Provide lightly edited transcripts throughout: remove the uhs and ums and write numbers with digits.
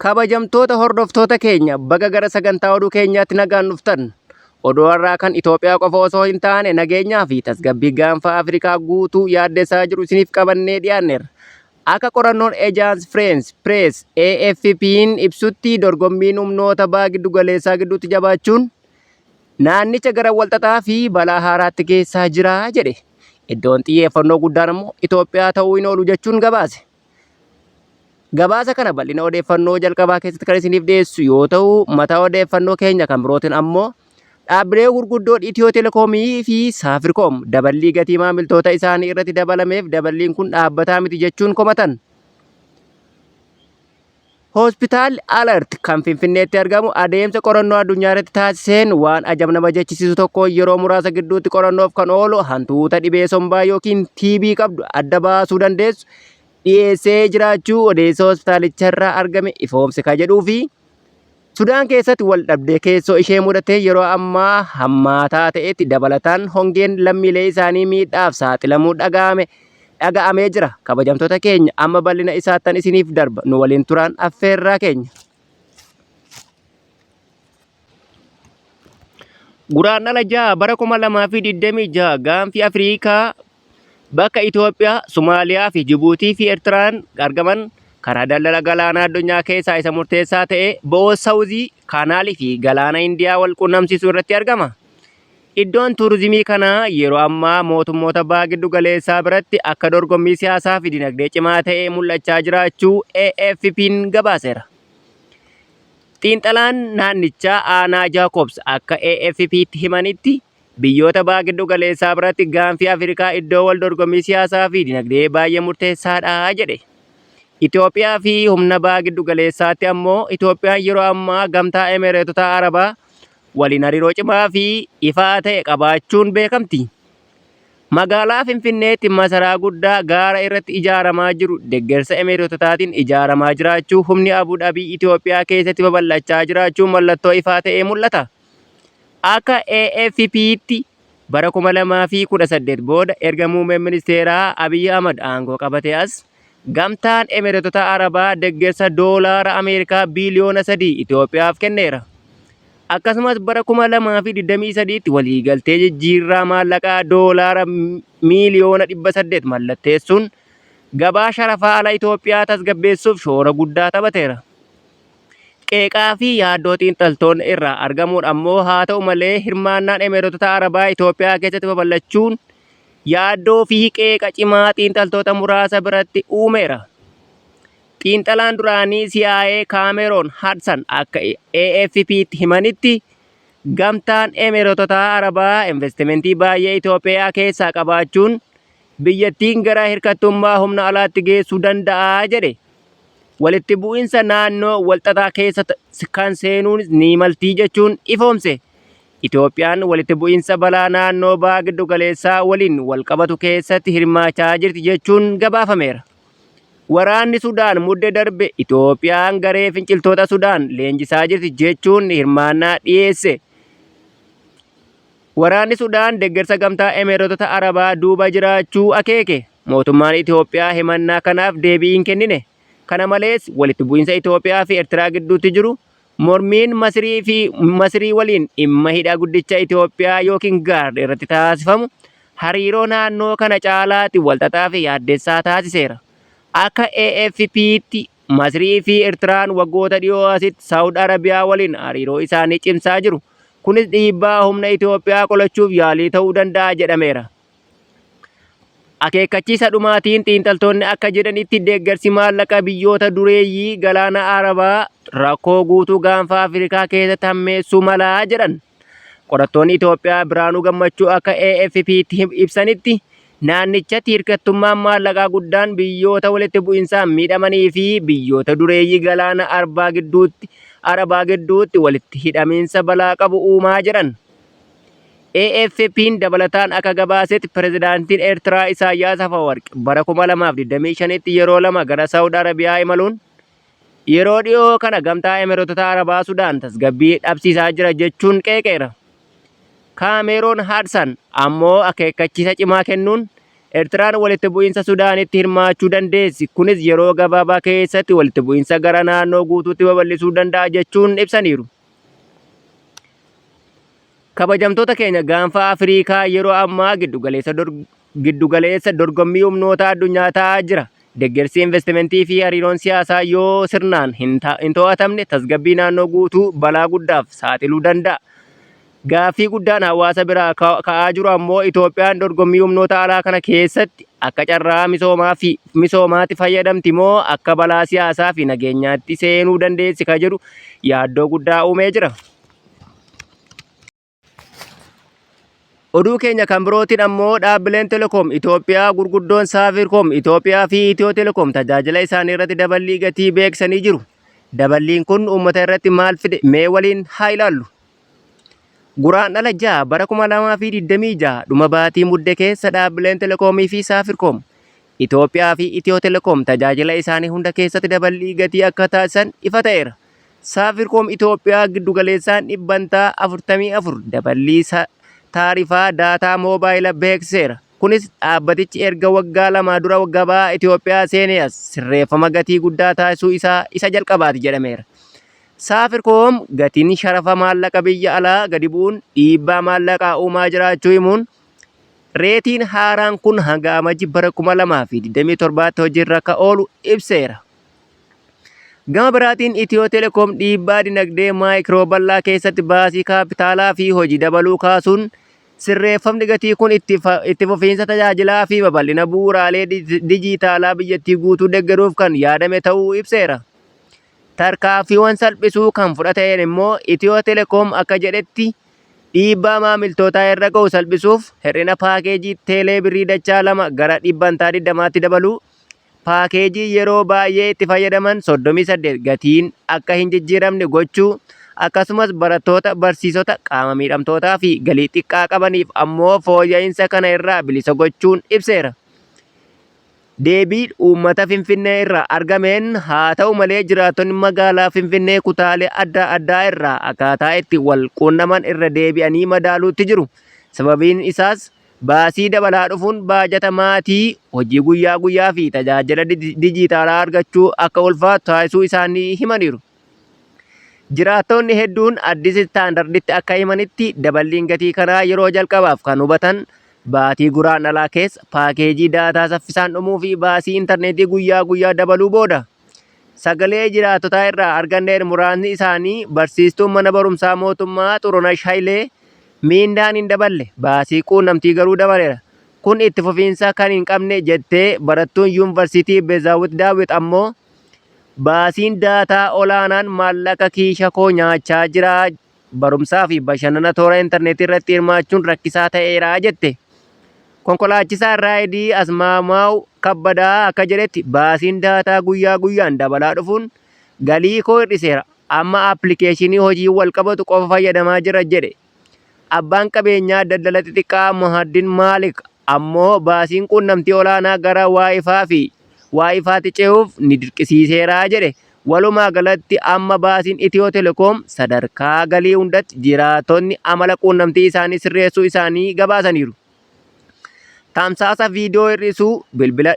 Kabajamtoota hordoftoota keenya baga gara sagantaa oduu keenyaatti nagaan dhuftan. Oduu har'aa kan Itoophiyaa qofa osoo hin taane nageenyaa fi tasgabbii gaanfa Afrikaa guutuu yaaddessaa jiru isiniif qabannee dhiyaanneerra. Akka qorannoon Ejaans Fireens Pirees AFP'n ibsutti dorgommiin humnoota baha giddugaleessaa gidduutti jabaachuun naannicha gara walxaxaa fi balaa haaraatti geessaa jira jedhe. Iddoon xiyyeeffannoo guddaan ammoo Itoophiyaa ta'uu hin oolu jechuun gabaase. Gabaasa kana bal'ina odeeffannoo jalqabaa keessatti kan isiniif dhiyeessu yoo ta'u, mataa odeeffannoo keenya kan birootiin ammoo dhaabbilee gurguddoon Itiyoo Telekoomii fi Saafirikoom daballii gatii maamiltoota isaanii irratti dabalameef daballiin kun dhaabbataa miti jechuun komatan. Hospitaalli Alert kan Finfinneetti argamu adeemsa qorannoo addunyaa irratti taasiseen waan ajab nama jechisiisu tokko yeroo muraasa gidduutti qorannoof kan oolu hantuuta dhibee sombaa yookiin TB qabdu adda baasuu dandeessu dhiyeessee jiraachuu odeessa hospitaalicharraa argame ifoomse ka jedhuu fi Sudaan keessatti wal dhabdee keessoo ishee mudatee yeroo ammaa hammaataa ta'etti dabalataan hongeen lammiilee isaanii miidhaaf saaxilamuu dhaga'ame dhaga'amee jira. Kabajamtoota keenya amma bal'ina isaattan isiniif darba nu waliin turaan affeerraa keenya. Guraandhala 6 bara 2026 gaanfi Afriikaa bakka Itoophiyaa, Somaaliyaa fi Jibuutii fi Eertiraan argaman karaa daldala galaanaa addunyaa keessaa isa murteessaa ta'e bo'oo Sawuzii, Kaanaalii fi Galaana Indiyaa wal quunnamsiisu irratti argama. Iddoon tuurizimii kanaa yeroo ammaa mootummoota baha giddu galeessaa biratti akka dorgommii siyaasaa fi dinagdee cimaa ta'ee mul'achaa jiraachuu AFP'n gabaaseera. Xiinxalaan naannichaa Aanaa Jaakobs akka AFP'tti himanitti, biyyoota Baha Giddu Galeessaa biratti gaanfi Afrikaa iddoo wal dorgommii siyaasaa fi dinagdee baay'ee murteessaadha jedhe. Itoophiyaa fi humna Baha Giddu Galeessaatti ammoo Itoophiyaan yeroo ammaa gamtaa Emereetota Arabaa waliin hariiroo cimaa fi ifaa ta'e qabaachuun beekamti. Magaalaa Finfinneetti masaraa guddaa gaara irratti ijaaramaa jiru deggersa Emeeretotaatiin ijaaramaa jiraachuu humni Abu Dhabii Itoophiyaa keessatti babal'achaa jiraachuu mallattoo ifaa ta'ee mul'ata. Akka AFP'tti bara 2018 booda erga muummeen ministeeraa Abiy Ahmad aangoo qabatee as Gamtaan Emeeretota Arabaa deggersa doolaara Ameerikaa biiliyoona 3 Itoophiyaaf kenneera. Akkasumas bara 2023tti waliigaltee jijjiirraa maallaqaa doolaara miiliyoona 800 mallatteessuun gabaa sharafaa ala Itoophiyaa tasgabbeessuuf shoora guddaa taphateera. Qeeqaa fi yaaddoo xiinxaltoonni irraa argamuun ammoo haa ta'u malee hirmaannaan Emeeretota Arabaa Itoophiyaa keessatti babal'achuun yaaddoo fi qeeqa cimaa xiinxaltoota muraasa biratti uumeera. Xiinxalaan duraanii CIA Kaameroon Hadsan akka AFP'tti himanitti, Gamtaan Emeerotota Arabaa investimentii baay'ee Itoophiyaa keessaa qabaachuun biyyattiin gara hirkattummaa humna alaatti geessuu danda'a jedhe. Walitti bu'insa naannoo walxaxaa keessa kan seenuunis ni maltii jechuun ifoomse. Itoophiyaan walitti bu'insa balaa naannoo baha giddugaleessaa waliin walqabatu keessatti hirmaachaa jirti jechuun gabaafameera. Waraanni Sudaan mudde darbe Itoophiyaan garee finciltoota Sudaan leenjisaa jirti jechuun hirmaannaa dhiyeesse. Waraanni Sudaan deggersa gamtaa Emeerotota Arabaa duuba jiraachuu akeeke. Mootummaan Itoophiyaa himannaa kanaaf deebii hin kennine. Kana malees walitti bu'iinsa Itoophiyaa fi Ertiraa gidduutti jiru Mormiin Masrii fi Masrii waliin dhimma hidha guddicha Itoophiyaa yookiin GARD irratti taasifamu hariiroo naannoo kana caalaatti walxaxaa fi yaaddessaa taasiseera. Akka AFP'tti Masrii fi Ertiraan waggoota dhiyoo asitti Saawud Arabiyaa waliin hariiroo isaanii cimsaa jiru. Kunis dhiibbaa humna Itoophiyaa qolachuuf yaalii ta'uu danda'a jedhameera. Akeekkachiisa dhumaatiin xiinxaltoonni akka jedhanitti deeggarsi maallaqa biyyoota dureeyyii galaana Arabaa rakkoo guutuu gaanfa Afrikaa keessatti hammeessuu mala jedhan. Qorattoonni Itoophiyaa Biraanuu Gammachuu akka AFP'tti ibsanitti naannichatti hirkattummaan maallaqaa guddaan biyyoota walitti bu'insaan miidhamanii fi biyyoota dureeyyii galaana Arbaa gidduutti Arabaa gidduutti walitti hidhamiinsa balaa qabu uumaa jedhan. AFP'n dabalataan akka gabaasetti pirezidaantiin Eertiraa Isaayyaas Afawarqi bara 2025tti yeroo lama gara Saawud Arabiyaa imaluun yeroo dhiyoo kana gamtaa Emireetota Arabaa Sudaan tasgabbii dhabsiisaa jira jechuun qeeqeera. Kaameeroon Haadsan ammoo akeekkachiisa cimaa kennuun Ertiraan walitti bu'iinsa Sudaanitti hirmaachuu dandeessi, kunis yeroo gabaabaa keessatti walitti bu'iinsa gara naannoo guutuutti babal'isuu danda'a jechuun ibsaniiru. Kabajamtoota keenya gaanfa Afriikaa yeroo ammaa giddugaleessa dorgommii humnoota addunyaa ta'aa jira. Deggersi investimentii fi hariiroon siyaasaa yoo sirnaan hin to'atamne tasgabbii naannoo guutuu balaa guddaaf saaxiluu danda'a. Gaaffii guddaan hawaasa biraa ka'aa jiru ammoo Itoophiyaan dorgommii humnoota alaa kana keessatti akka carraa misoomaa fi misoomaatti fayyadamti moo akka balaa siyaasaa fi nageenyaatti seenuu dandeessi ka jedhu yaaddoo guddaa uumee jira. Oduu keenya kan birootiin ammoo dhaabbileen Telekoom Itoophiyaa gurguddoon Saafiirkoom Itoophiyaa fi Itiyoo Telekoom tajaajila isaanii irratti daballii gatii beeksisanii jiru. Daballiin kun uummata irratti maal fide mee waliin haa ilaallu. Guraandhala 6 bara 2026 dhuma baatii Mudde keessa dhaabbileen Telekoomii fi Saafirkoom Itoophiyaa fi Itiyoo Telekoom tajaajila isaanii hunda keessatti daballii gatii akka taasisan ifa ta'eera. Saafirkoom Itoophiyaa giddugaleessaan dhibbantaa 44 daballii taarifaa daataa moobaayila beeksiseera. Kunis dhaabbatichi erga waggaa lamaa dura gabaa Itoophiyaa seenee as sirreeffama gatii guddaa taasisuu isaa isa jalqabaati jedhameera. Saafirkoom gatiin sharafa maallaqa biyya alaa gadi bu'uun dhiibbaa maallaqaa uumaa jiraachuu himuun, reetiin haaraan kun hanga Amajji bara 2027tti hojiirra akka oolu ibseera. Gama biraatiin Itiyoo Telekoom dhiibbaa dinagdee maayikiroo bal'aa keessatti baasii kaappitaalaa fi hojii dabaluu kaasuun sirreeffamni gatii kun itti fufiinsa tajaajilaa fi babal'ina bu'uuraalee dijiitaalaa biyyattii guutuu deggeruuf kan yaadame ta'uu ibseera. Tarkaanfiiwwan salphisuu kan fudhateen immoo Itiyoo Telekoom akka jedhetti dhiibbaa maamiltootaa irra ga'u salphisuuf hir'ina paakeejii teelee birrii dachaa 2 gara dhibbantaa 20tti dabaluu, paakeejii yeroo baay'ee itti fayyadaman 38 gatiin akka hin jijjiiramne gochuu, akkasumas barattoota, barsiisota, qaama miidhamtootaa fi galii xiqqaa qabaniif ammoo fooyya'insa kana irraa bilisa gochuun ibseera. Deebii uummata Finfinnee irraa argameen haa ta'u malee jiraattonni magaalaa Finfinnee kutaalee adda addaa irraa akkaataa itti wal quunnaman irra deebi'anii madaaluutti jiru. Sababiin isaas baasii dabalaa dhufuun baajata maatii, hojii guyyaa guyyaa fi tajaajila dijiitaalaa argachuu akka ulfaatu taasisuu isaanii himaniiru. Jiraattonni hedduun Addis Standarditti akka himanitti daballiin gatii kanaa yeroo jalqabaaf kan hubatan baatii Guraandhalaa keessa paakeejii daataa saffisaan dhumuu fi baasii intarneetii guyyaa guyyaa dabaluu booda. Sagalee jiraattotaa irraa arganneen muraasni isaanii barsiistuun mana barumsaa mootummaa Xurunash Hayilee miindaan hin daballe baasii quunnamtii garuu dabaleera. Kun itti fufiinsa kan hin qabne jettee barattuun yuunvarsiitii Bezaawit Daawit ammoo Baasiin daataa olaanaan maallaqa kiisha koo nyaachaa jira. Barumsaa fi bashannana toora intarneetii irratti hirmaachuun rakkisaa ta'eera jette. Konkolaachisaan raayidii Asmaamaaw Kabbadaa akka jedhetti baasiin daataa guyyaa guyyaan dabalaa dhufuun galii koo hir'iseera. Amma appilikeeshinii hojiin walqabatu qofa fayyadamaa jira jedhe. Abbaan qabeenyaa daldala xixiqqaa Mohaddin Maalik ammoo baasiin quunnamtii olaanaa gara waayifaa fi waayifaatti ce'uuf ni dirqisiiseera jedhe. Walumaa galatti amma baasiin Itiyoo Telekoom sadarkaa galii hundatti jiraattonni amala quunnamtii isaanii sirreessuu isaanii gabaasaniiru. Tamsaasa viidiyoo hir'isuu, bilbila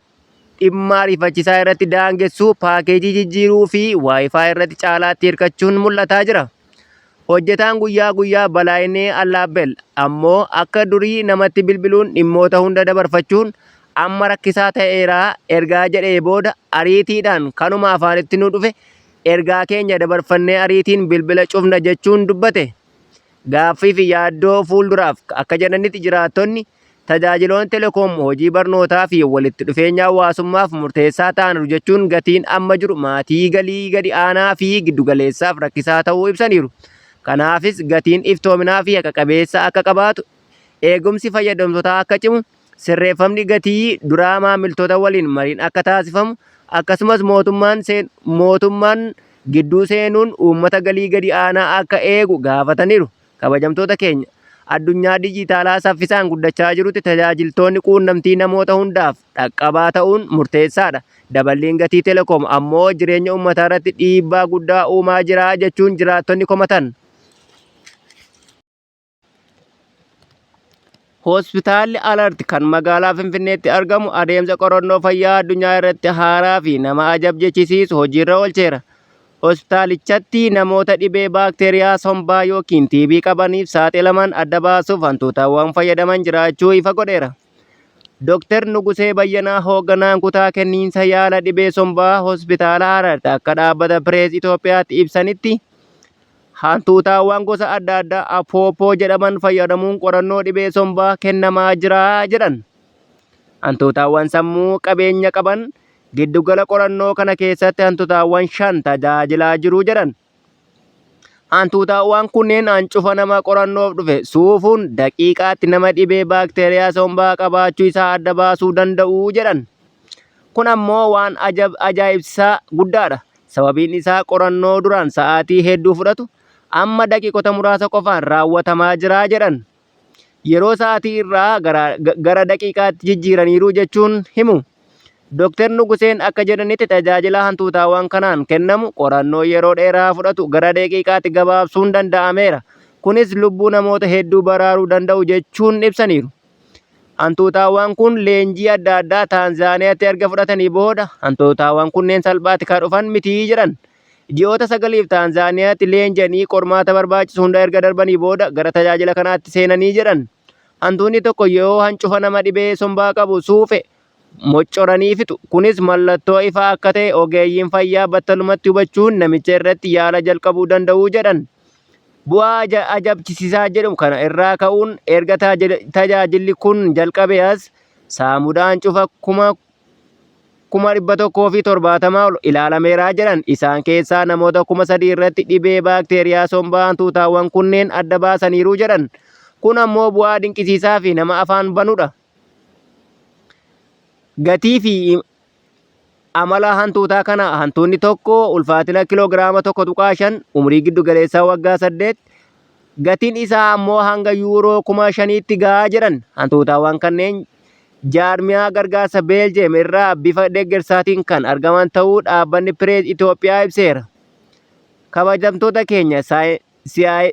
dhimma ariifachiisaa irratti daangessuu, paakeejii jijjiiruu fi waayifaa irratti caalaatti hirkachuun mul'ataa jira. Hojjetaan guyyaa guyyaa Balaayinee Allaabbel ammoo akka durii namatti bilbiluun dhimmoota hunda dabarfachuun amma rakkisaa ta'eera ergaa jedhee booda ariitiidhaan kanuma afaanitti nu dhufe ergaa keenya dabarfannee ariitiin bilbila cufna jechuun dubbate. Gaaffii fi yaaddoo fuulduraaf akka jedhanitti jiraattonni Tajaajiloonni telekoom hojii barnootaa fi walitti dhufeenya hawaasummaaf murteessaa ta'aniiru jechuun gatiin amma jiru maatii galii gadi aanaa fi giddugaleessaaf rakkisaa ta'uu ibsaniiru. Kanaafis gatiin iftoominaa fi haqa qabeessa akka qabaatu, eegumsi fayyadamtootaa akka cimu, sirreeffamni gatii duraa maamiltoota waliin mariin akka taasifamu, akkasumas mootummaan mootummaan gidduu seenuun uummata galii gadi aanaa akka eegu gaafataniiru. Kabajamtoota keenya, addunyaa dijiitaalaa saffisaan guddachaa jirutti tajaajiltoonni quunnamtii namoota hundaaf dhaqqabaa ta'uun murteessaadha. Daballiin gatii telekoom ammoo jireenya uummataarratti dhiibbaa guddaa uumaa jira jechuun jiraattonni komatan. Hospitaalli Alert kan magaalaa Finfinneetti argamu adeemsa qorannoo fayyaa addunyaa irratti haaraa fi nama ajab jechisiisu hojiirra oolcheera. Hospitaalichatti namoota dhibee baakteeriyaa sombaa ykn TB qabaniif saaxilaman adda baasuuf hantuutawwan fayyadaman jiraachuu ifa godheera. Dr. Nugusee Bayyanaa hoogganaan kutaa kenniinsa yaala dhibee sombaa Hospitaala Alert akka dhaabbata Pirees Itoophiyaatti ibsanitti, Hantuutaawwan gosa adda addaa Apoopoo jedhaman fayyadamuun qorannoo dhibee sombaa kennamaa jira jedhan. Hantuutaawwan sammuu qabeenya qaban giddugala qorannoo kana keessatti hantuutaawwan 5 tajaajilaa jiru jedhan. Hantuutaawwan kunneen hancufa nama qorannoof dhufe suufuun daqiiqaatti nama dhibee baakteeriyaa sombaa qabaachuu isaa adda baasuu danda'u jedhan. Kun ammoo waan ajaa'ibsiisaa guddaadha. Sababiin isaa qorannoo duraan sa'aatii hedduu fudhatu amma daqiiqota muraasa qofaan raawwatamaa jira jedhan. Yeroo sa'aatii irraa gara daqiiqaatti jijjiiraniiru jechuun himu. Dr. Nuguseen akka jedhanitti tajaajila hantuutaawwan kanaan kennamu qorannoo yeroo dheeraa fudhatu gara daqiiqaatti gabaabsuun danda'ameera. Kunis lubbuu namoota hedduu baraaruu danda'u jechuun ibsaniiru. Hantuutaawwan kun leenjii adda addaa Taanzaaniyaatti erga fudhatanii booda hantuutaawwan kunneen salphaatti kan dhufan miti jedhan. Ji'oota sagaliif Taanzaaniyaatti leenji'anii qormaata barbaachisu hunda erga darbanii booda gara tajaajila kanaatti seenanii jedhan. Hantuunni tokko yoo hancufa nama dhibee sombaa qabu suufe moccoranii fixu. Kunis mallattoo ifaa akka ta'e ogeeyyiin fayyaa battalumatti hubachuun namicha irratti yaala jalqabuu danda'u jedhan. Bu'aa ajabchisiisaa jedhu kana irraa ka'uun erga tajaajilli kun jalqabee as saamudaan cufa 170,000 ol ilaalameera jedhan. Isaan keessaa namoota 3,000 irratti dhibee baakteeriyaa sombaa hantuutaawwan kunneen adda baasaniiru jedhan. Kun ammoo bu'aa dinqisiisaa fi nama afaan banudha. Gatii fi amala hantuutaa kana hantuunni tokko ulfaatina kiloogiraama 1.5 umrii giddu galeessaa waggaa 8 gatiin isaa ammoo hanga yuuroo 5,000tti gahaa jedhan. Hantuutaawwan kanneen jaarmiyaa gargaarsa Beeljeem irraa bifa deeggarsaatiin kan argaman ta'uu dhaabbanni Pirees Itoophiyaa ibseera. Kabajamtoota keenya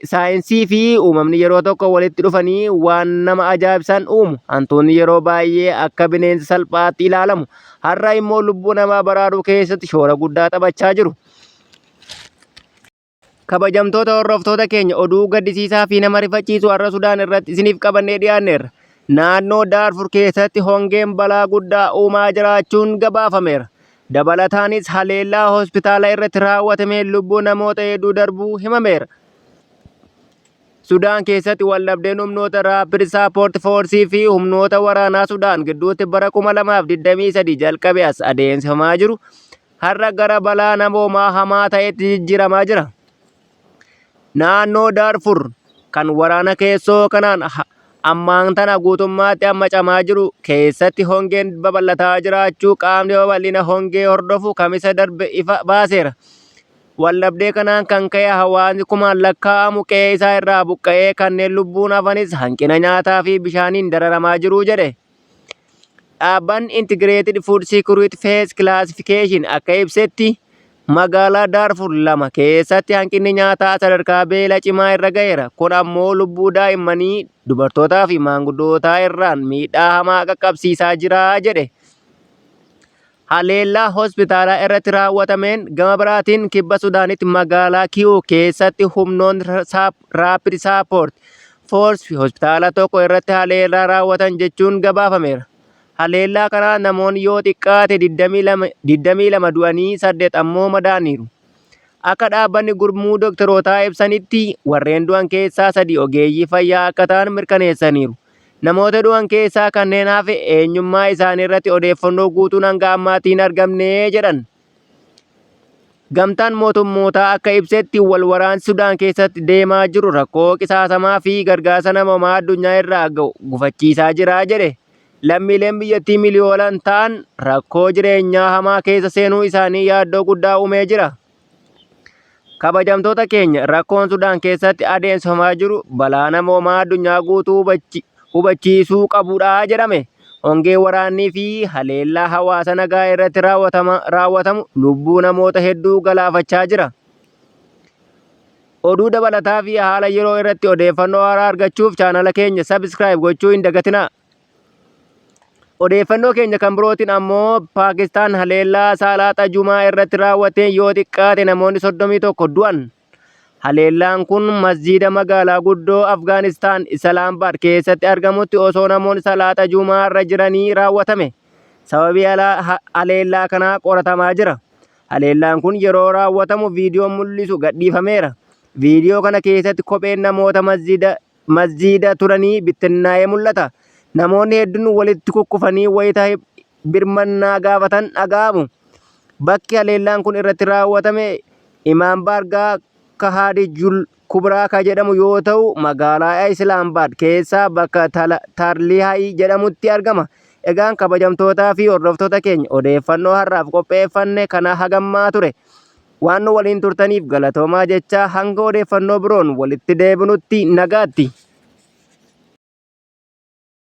Saayinsii fi uumamni yeroo tokko walitti dhufanii waan nama ajaa'ibsan uumu. Hantuunni yeroo baay'ee akka bineensa salphaatti ilaalamu. Har'a immoo lubbuu namaa baraaruu keessatti shoora guddaa taphachaa jiru. Kabajamtoota hordoftoota keenya oduu gaddisiisaa fi nama rifachiisu har'a Sudaan irratti isiniif qabannee dhiyaanneerra. Naannoo Daarfur keessatti hongeen balaa guddaa uumaa jiraachuun gabaafameera. Dabalataanis haleellaa hospitaala irratti raawwatameen lubbuu namoota hedduu darbuu himameera. Sudaan keessatti waldhabdeen humnoota Rapid Support Force fi humnoota waraanaa Sudaan gidduutti bara 2023 jalqabe as adeemsifamaa jiru har'a gara balaa namoomaa hamaa ta'etti jijjiiramaa jira. Naannoo Daarfur kan waraana keessoo kanaan ammaan tana guutummaatti hammacamaa jiru keessatti hongeen babal'ataa jiraachuu qaamni babal'ina hongee hordofu Kamisa darbe ifa baaseera. Waldhabdee kanaan kan ka'e hawaasni kumaan lakkaa'amu qe'ee isaa irraa buqqa'ee kanneen lubbuun hafanis hanqina nyaataa fi bishaaniin dararamaa jiru jedhe. Dhaabbanni Integrated Food Security Phase Classification akka ibsetti magaalaa Daarfur lama keessatti hanqinni nyaataa sadarkaa beela cimaa irra gaheera. Kun ammoo lubbuu daa'immanii, dubartootaa fi maanguddootaa irraan miidhaa hamaa qaqqabsiisaa jira jedhe. Haleellaa hospitaalaa irratti raawwatameen gama biraatiin kibba Sudaanitti magaalaa Kiyuu keessatti humnoonni Rapid Support Force hospitaala tokko irratti haleellaa raawwatan jechuun gabaafameera. Haleellaa kanaan namoonni yoo xiqqaate 22 du'anii 8 ammoo madaa'aniiru. Akka dhaabbanni gurmuu doktorootaa ibsanitti warreen du'an keessaa sadi ogeeyyii fayyaa akka ta'an mirkaneessaniiru. Namoota du'an keessaa kanneen hafe eenyummaa isaanii irratti odeeffannoo guutuun hanga ammaatti hin argamne jedhan. Gamtaan mootummootaa akka ibsetti wal waraansi Sudaan keessatti deemaa jiru rakkoo qisaasamaa fi gargaarsa namoomaa addunyaa irraa ga'u gufachiisaa jira jedhe. Lammiileen biyyattii miliyoonaan ta'an rakkoo jireenyaa hamaa keessa seenuu isaanii yaaddoo guddaa uumee jira. Kabajamtoota keenya rakkoon Sudaan keessatti adeemsifamaa jiru balaa namoomaa addunyaa guutuu hubachiisuu qabudha jedhame. Hongee waraannii fi haleellaa hawaasa nagaa irratti raawwatamu lubbuu namoota hedduu galaafachaa jira. Oduu dabalataa fi haala yeroo irratti odeeffannoo haaraa argachuuf chaanala keenya subscribe gochuu hin dagatinaa. Odeeffannoo keenya kan birootiin ammoo Paakistaan haleellaa Saalaaxa Jumaa irratti raawwateen yoo xiqqaate namoonni 31 du'an. Haleellaan kun masjiida magaalaa guddoo Afgaanistaan Isalaambaad keessatti argamutti osoo namoonni salaata Jumaa irra jiranii raawwatame. Sababii haleellaa kanaa qoratamaa jira. Haleellaan kun yeroo raawwatamu viidiyoon mul'isu gadhiifameera. Viidiyoo kana keessatti kopheen namoota masjiida masjiida turanii bittinnaa'ee mul'ata. Namoonni hedduun walitti kukkufanii wayita birmannaa gaafatan dhaga'amu. Bakki haleellaan kun irratti raawwatame Imaam Baargaa Kahaadi Jul Kubraa ka jedhamu yoo ta'u, magaalaa Islaambaad keessaa bakka Tarlihaay jedhamutti argama. Egaan kabajamtootaa fi hordoftoota keenya odeeffannoo har'aaf qopheeffanne kana hagammaa ture. Waan nu waliin turtaniif galatoomaa jechaa hanga odeeffannoo biroon walitti deebinutti nagaatti.